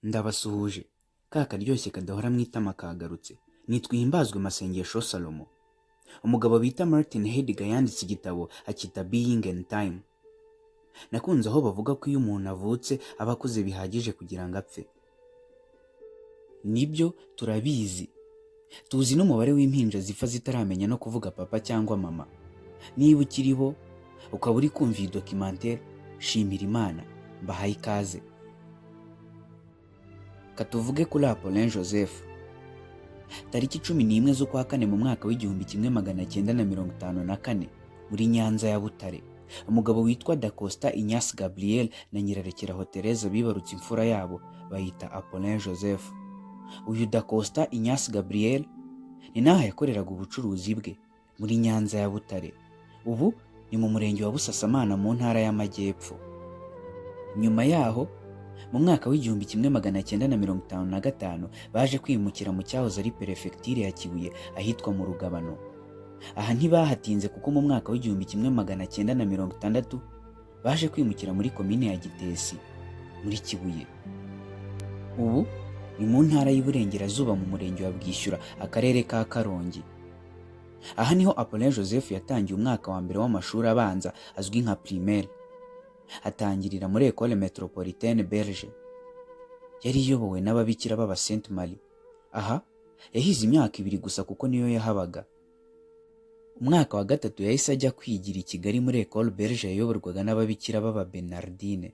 Ndabasuhuje, ka karyoshye kadahora mu itama kagarutse. Nitwa Ihimbazwe Masengesho Salomo. Umugabo bita Martin Heidegger yanditse igitabo akita Being and Time. Nakunze aho bavuga ko iyo umuntu avutse aba akuze bihagije kugira ngo apfe. Nibyo, turabizi. Tuzi n'umubare w'impinja zipfa zitaramenya no kuvuga papa cyangwa mama. Niba ukiriho ukaba uri kumva iyi documentaire, shimira Imana, mbahaye ikaze. Katuvuge kuri Apollin Joseph. Tariki 11 z'ukwa kane mu mwaka w'1954 muri Nyanza ya Butare, umugabo witwa Da Costa Ignace Gabriel na Nyirarekeraho Tereza bibarutse imfura yabo, bayita Apollin Joseph. Uyu Da Costa Ignace Gabriel ni n'aha yakoreraga ubucuruzi bwe muri Nyanza ya Butare. Ubu ni mu murenge wa Busasamana mu ntara y'Amajyepfo. Nyuma yaho, mu mwaka w'1955, baje kwimukira mu cyahoze ari perefegitire ya Kibuye, ahitwa mu Rugabano. Aha ntibahatinze, kuko mu mwaka w'1960 baje kwimukira muri komine ya Gitesi muri Kibuye. Ubu ni mu ntara y'Iburengerazuba, mu murenge wa Bwishyura, akarere ka Karongi. Aha niho Apollin Joseph yatangiye umwaka wa mbere w'amashuri abanza azwi nka primaire. Atangirira muri Ecole Metropolitaine Belge yari iyobowe n'ababikira b'aba Sainte Marie. Aha yahize imyaka 2 gusa kuko niyo yahabaga. Umwaka wa gatatu yahise ajya kwigira i Kigali muri Ecole Belge yayoborwaga n'ababikira b'aba Bernardine.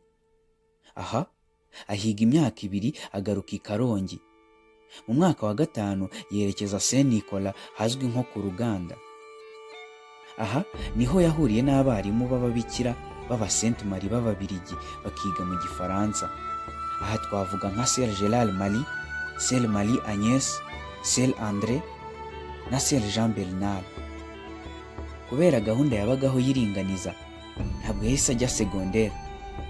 Aha ahiga imyaka 2, agaruka i Karongi. Mu mwaka wa gatanu yerekeza Saint Nicolas, hazwi nko ku ruganda. Aha niho yahuriye n'abarimu b'ababikira b'aba Sainte Marie b'Ababirigi, bakiga mu Gifaransa. Aha twavuga nka Sœur Gerard Marie, Sœur Marie Agnès, Sœur André na Sœur Jean Bernard. Kubera gahunda yabagaho y'iringaniza, ntabwo yahise ajya segonderi.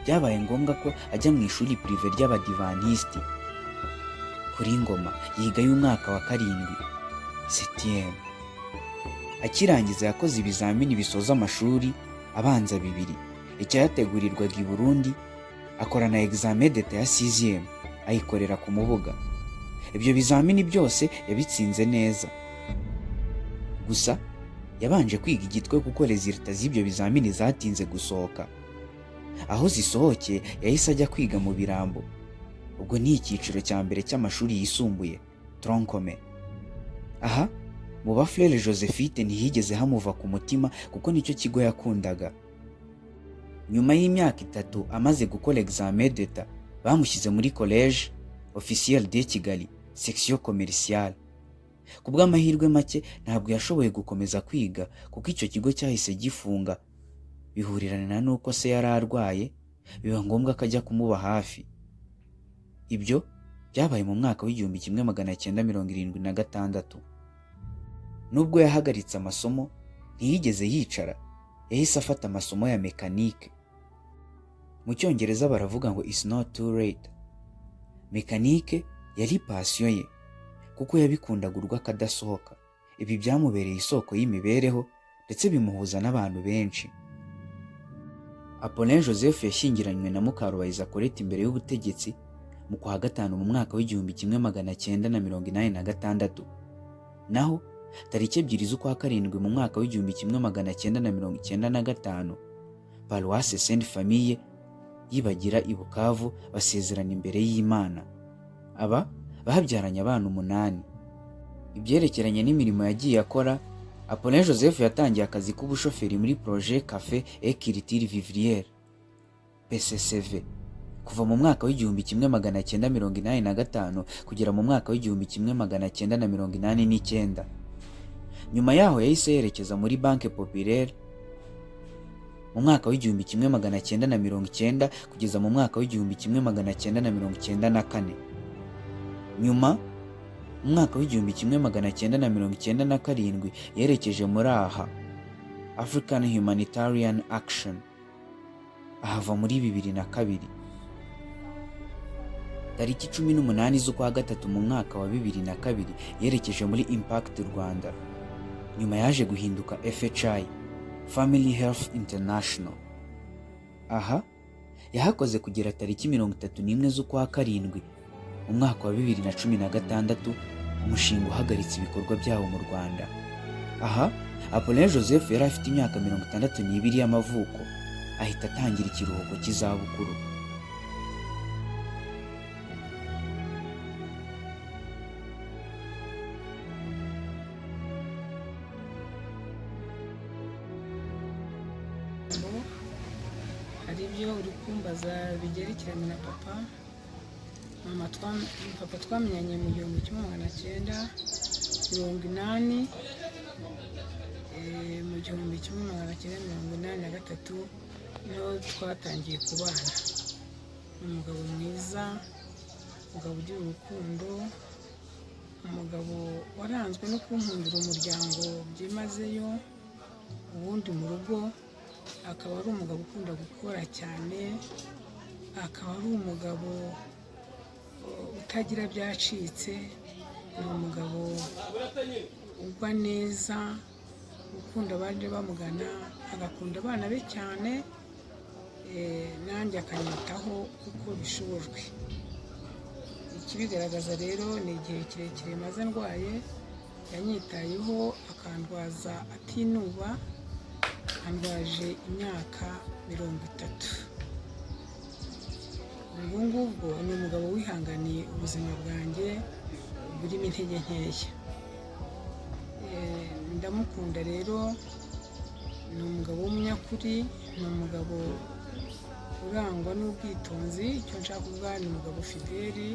Byabaye ngombwa ko ajya mu ishuri privé ry'Abadivantisiti kuri Ngoma, yigayo umwaka wa karindwi, septième. Akirangiza yakoze ibizamini bisoza amashuri abanza bibiri, icyayategurirwaga i Burundi, akora na examen d'État ya sixième, ayikorera ku Mubuga. Ibyo bizamini byose yabitsinze neza, gusa yabanje kwiga igitwe kuko résultats z'ibyo bizamini zatinze gusohoka. Aho zisohokeye yahise ajya kwiga mu Birambo, ubwo ni icyiciro cya mbere cy'amashuri yisumbuye, tronc commun. Aha mu ba Frère Josephite ntihigeze hamuva ku mutima, kuko nicyo kigo yakundaga. Nyuma y'imyaka 3 amaze gukora examen d'État, bamushyize muri Collège Officiel de Kigali, section commerciale. Ku bw'amahirwe make ntabwo yashoboye gukomeza kwiga, kuko icyo kigo cyahise gifunga, bihurirana n'uko se yari arwaye, biba ngombwa ko ajya kumuba hafi. Ibyo byabaye mu mwaka w'1976. Nubwo yahagaritse amasomo, ntiyigeze yicara. Yahise afata amasomo ya mécanique. Mu Cyongereza baravuga ngo "It's not too late". Mécanique yari passion ye, kuko yabikundaga urw'akadasohoka. Ibi byamubereye isoko y'imibereho, ndetse bimuhuza n'abantu benshi. Apollin Joseph yashyingiranywe na Mukarubayiza Colette imbere y'ubutegetsi mu kwa gatanu mu mwaka w'1986. Naho tariki 2 z'ukwa karindwi mu mwaka w'1995, Paruwase Sainte Famille yibagira i Bukavu, basezerana imbere y'Imana. Aba babyaranye abana umunani. Ibyerekeranye n'imirimo yagiye akora, Apollin Joseph yatangiye akazi k'ubushoferi muri Projet Café et Culture Vivrière, PCCV, kuva mu mwaka w'1985 kugera mu mwaka w'1989. Nyuma yaho yahise yerekeza muri Banque Populaire mu mwaka w'1990 kugeza mu mwaka w'1994. Nyuma, mu mwaka w'1997, yerekeje muri AHA, African Humanitarian Action, ahava muri 2002. Tariki 18 z'ukwa gatatu mu mwaka wa 2002 yerekeje muri Impact Rwanda, nyuma yaje guhinduka FHI, Family Health International. Aha yahakoze kugera tariki 31 z'ukwa karindwi Mu mwaka wa 2016 umushinga uhagaritse ibikorwa byawo mu Rwanda. Aha Apollinaire Joseph yari afite imyaka 62 y'amavuko, ahita atangira ikiruhuko cy'izabukuru. Hari ibyo uri kumbaza bigerekeranye na papa. Mama, papa twamenyanye mu 1980, mu 1983 niho twatangiye kubana. Ni umugabo mwiza, umugabo ugira urukundo, umugabo waranzwe no kunkundira umuryango byimazeyo. Ubundi mu rugo akaba ari umugabo ukunda gukora cyane, akaba ari umugabo utagira byacitse, ni umugabo ugwa neza, ukunda abandi bamugana, agakunda abana be cyane, nanjye akanyitaho uko bishobojwe. Ikibigaragaza rero ni igihe kirekire maze ndwaye, yanyitayeho akandwaza atinuba, andwaje imyaka 30. Ubwo ngubwo ni umugabo wihanganiye ubuzima bwanjye burimo intege nkeya. Ndamukunda rero, ni umugabo w'umunyakuri, ni umugabo urangwa n'ubwitonzi. Icyo nshaka kuvuga ni umugabo fideli,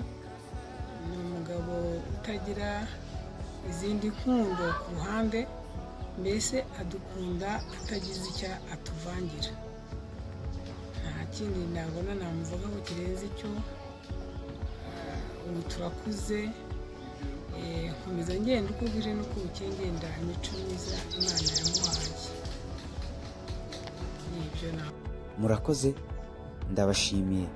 ni umugabo utagira izindi nkundo ku ruhande, mbese adukunda atagize icyo atuvangira. Nta kindi nabona namuvugaho kirenze icyo. Ubu turakuze, nkomeza ngenda uko bwije n'uko bukeye, ngenda imico myiza Imana yamuhaye. Ni ibyo. Murakoze, ndabashimiye.